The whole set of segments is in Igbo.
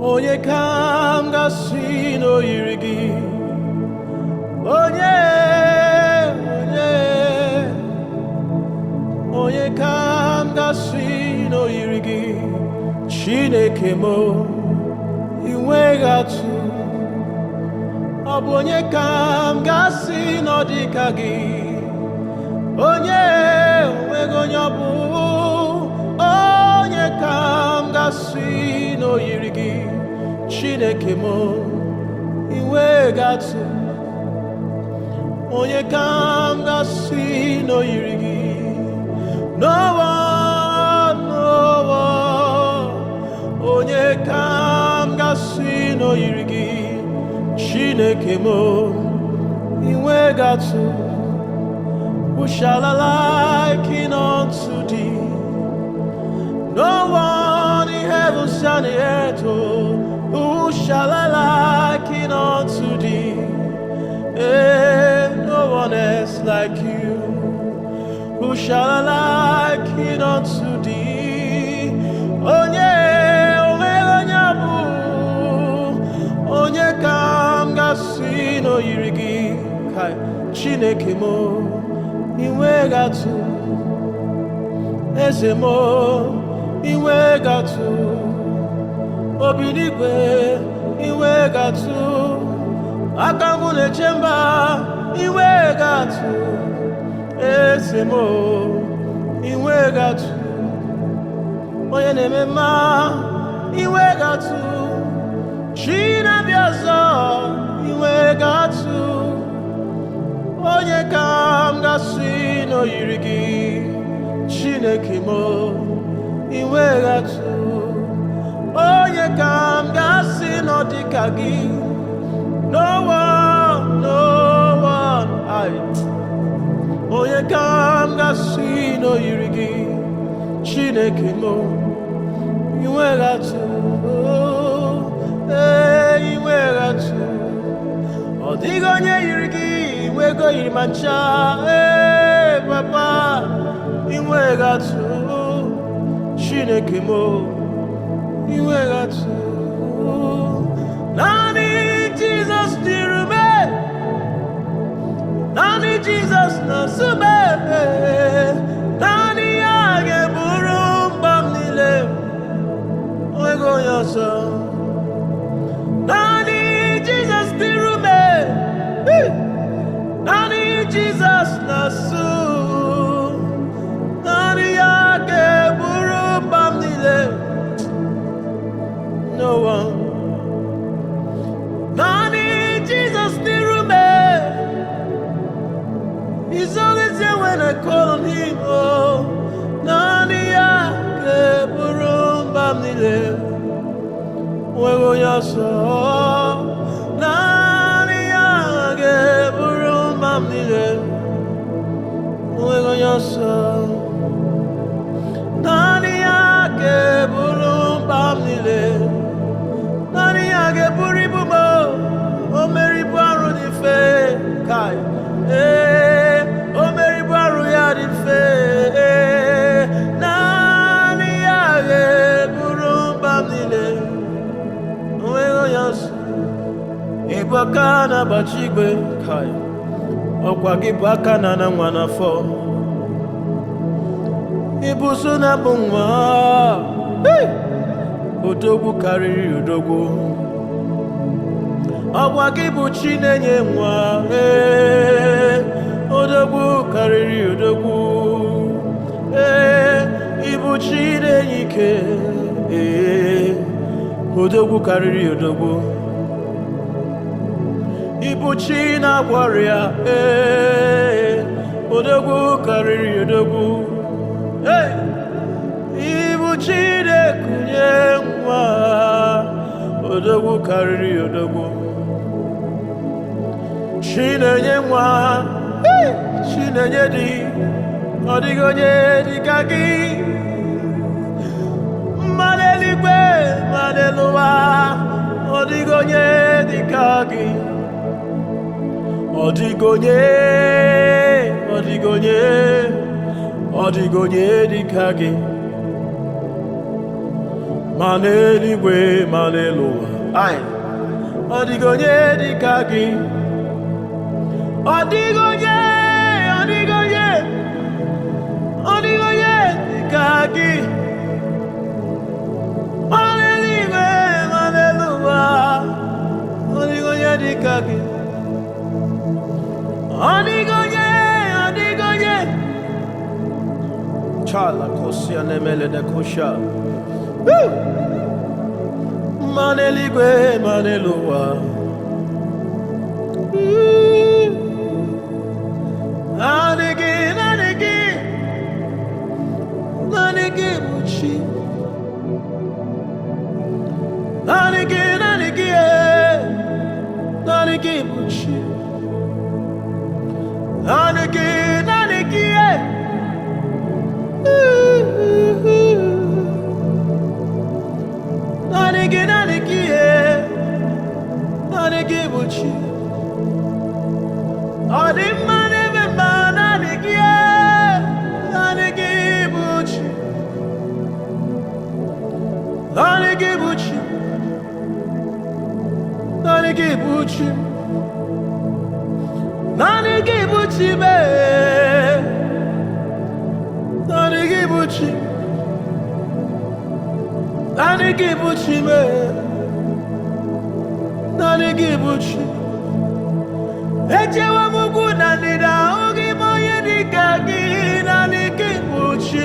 Onye ka m ga-asị na o yiri gị? Onye, onye, onye ka m ga-asị na o yiri gị? Chineke m, ị nweghị atụ. Ọ bụ onye ka m ga-asị na ọ dị ka gị? Onye, onweghị onye ọ bụ. Onye ka m ga-asị na o yiri gị? Chineke m, ị nweghị atụ. Onye ka m ga-asị na o yiri gị? No one, no one. Onye ka m ga-asị na o yiri gị? Chineke m, ị nweghị atụ. Who shall I liken unto thee? No one in heavens and the earth, oh, who shall I liken unto thee? No one else like you. Who shall I liken unto thee? Onye, onwe onye bụ, onye ka m ga-asị na o yiri gị? Kai, Chineke m, ị nweghị atụ. Eze m, ị nweghị atụ. Obi n'igwe, ị nweghị atụ. Aka ngwụ na-eche mba, ị nweghị atụ. Eze m, ị nweghị atụ. Onye na-eme mma, ị nweghị atụ. Chi na-abịa ọzọ, ị nweghị atụ. Onye ka m ga-asị na o yiri gị? Chineke m, ị nweghị atụ. Onye ka m ga-asị na ọ dị ka gị? No one, no one. I. Onye ka m ga-asị na o yiri gị? Chineke m, ị nweghị atụ. Ee, ị nweghị atụ. Ọ dịghị onye yiri gị, nwego yiri ma ncha. Ee, papa, ị nweghị atụ. Chineke m, ị nweghị atụ. Naanị Jizọs dịrị m, naanị Jizọs na-asụ m, naanị ya ga-eburu mkpa m niile, onweghị onye ọzọ. Naanị Jizọs dịrị m, naanị Jizọs na-asụ, naanị ya ga-eburu mkpa m niile. No one. Naanị Jizọs dịrị m. He's always there when I call on him. Oh, naanị ya ga-eburu mkpa m niile. Onweghị onye ọzọ. Naanị ya ga-eburu mkpa m niile. Onweghị onye ọzọ. Naanị ya ga-eburu mkpa m niile. Naanị ya ga-eburu ibu m. O mere ibu arụ dị mfe. Kai. Ee, o mere ibu arụ ya dị mfe. Ee, naanị ya ga-eburu mkpa m niile. Onweghị onye ọzọ. Ịbụ aka na-agbachi igwe. Kai. Ọkwa gị bụ aka na-ana nwa n'afọ. Ibuso na-abụ nwa. Hey! Odogwu karịrị odogwu. Ọkwa gị bụ chi na-enye nwa. Ee, odogwu karịrị odogwu. Ee, ịbụ chi na-enye ike. Ee, odogwu karịrị odogwu. Ịbụ chi na-agwọ ọrịa. Ee, odogwu karịrị odogwu. Hey! Ịbụ chi na-ekunye nwa. Odogwu karịrị odogwu. Chi na-enye nwa. Hey! Chi na-enye di. Ọ dịghị onye dị ka gị. Mmadụ eluigwe, mmadụ elu ụwa, ọ dịghị onye dị ka gị. Ọ dịghị onye, ọ dịghị onye, ọ dịghị onye dị ka gị. Ma n'eluigwe ma n'elu ụwa. Ai, ọ dịghị onye dị ka gị. Ọ dịghị onye, ọ dịghị onye, ọ dịghị onye dị ka gị. Ma n'eluigwe ma n'elu ụwa, ọ dịghị onye dị ka gị. Ọ dịghị onye, ọ dịghị onye. Chala kosia nemele de kosha. Woo! Ma n'eluigwe ma n'elu ụwa. Naanị gị, naanị gị, naanị gị bụ chi. Naanị gị, naanị gị, eh. Naanị gị bụ chi. Naanị gị, naanị gị, eh. Naanị gị, naanị gị, eh. Naanị gị bụ chi. Ọ dị mma n'ebe mma, naanị gị, eh. Naanị gị bụ chi. Naanị gị bụ chi. Naanị gị bụ chi. Naanị gị bụ chi mee. Naanị gị bụ chi. Naanị gị bụ chi mee. Naanị gị bụ chi. Ejewe m ugwu na ndịda, ahụghị m onye dị ka gị. Naanị gị bụ chi.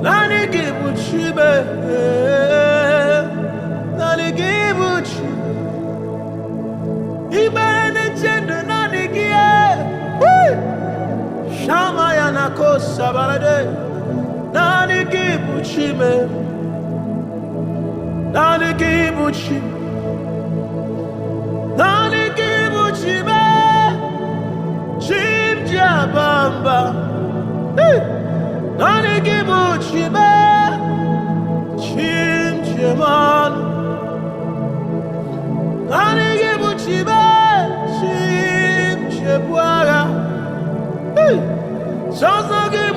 Naanị gị bụ chi mee. Naanị gị bụ chi. Ikpere na-eche ndụ, naanị gị, eh. Woo! Shama ya na kosa balade. Naanị gị bụ chi mee. Naanị gị bụ chi. Naanị gị bụ chi mee. Chi m ji aba mba. Hey! Naanị gị bụ chi mee. Chi m ji eme ọnụ. Naanị gị bụ chi mee. Chi m ji ebu agha. Hey! Sọsọ gị.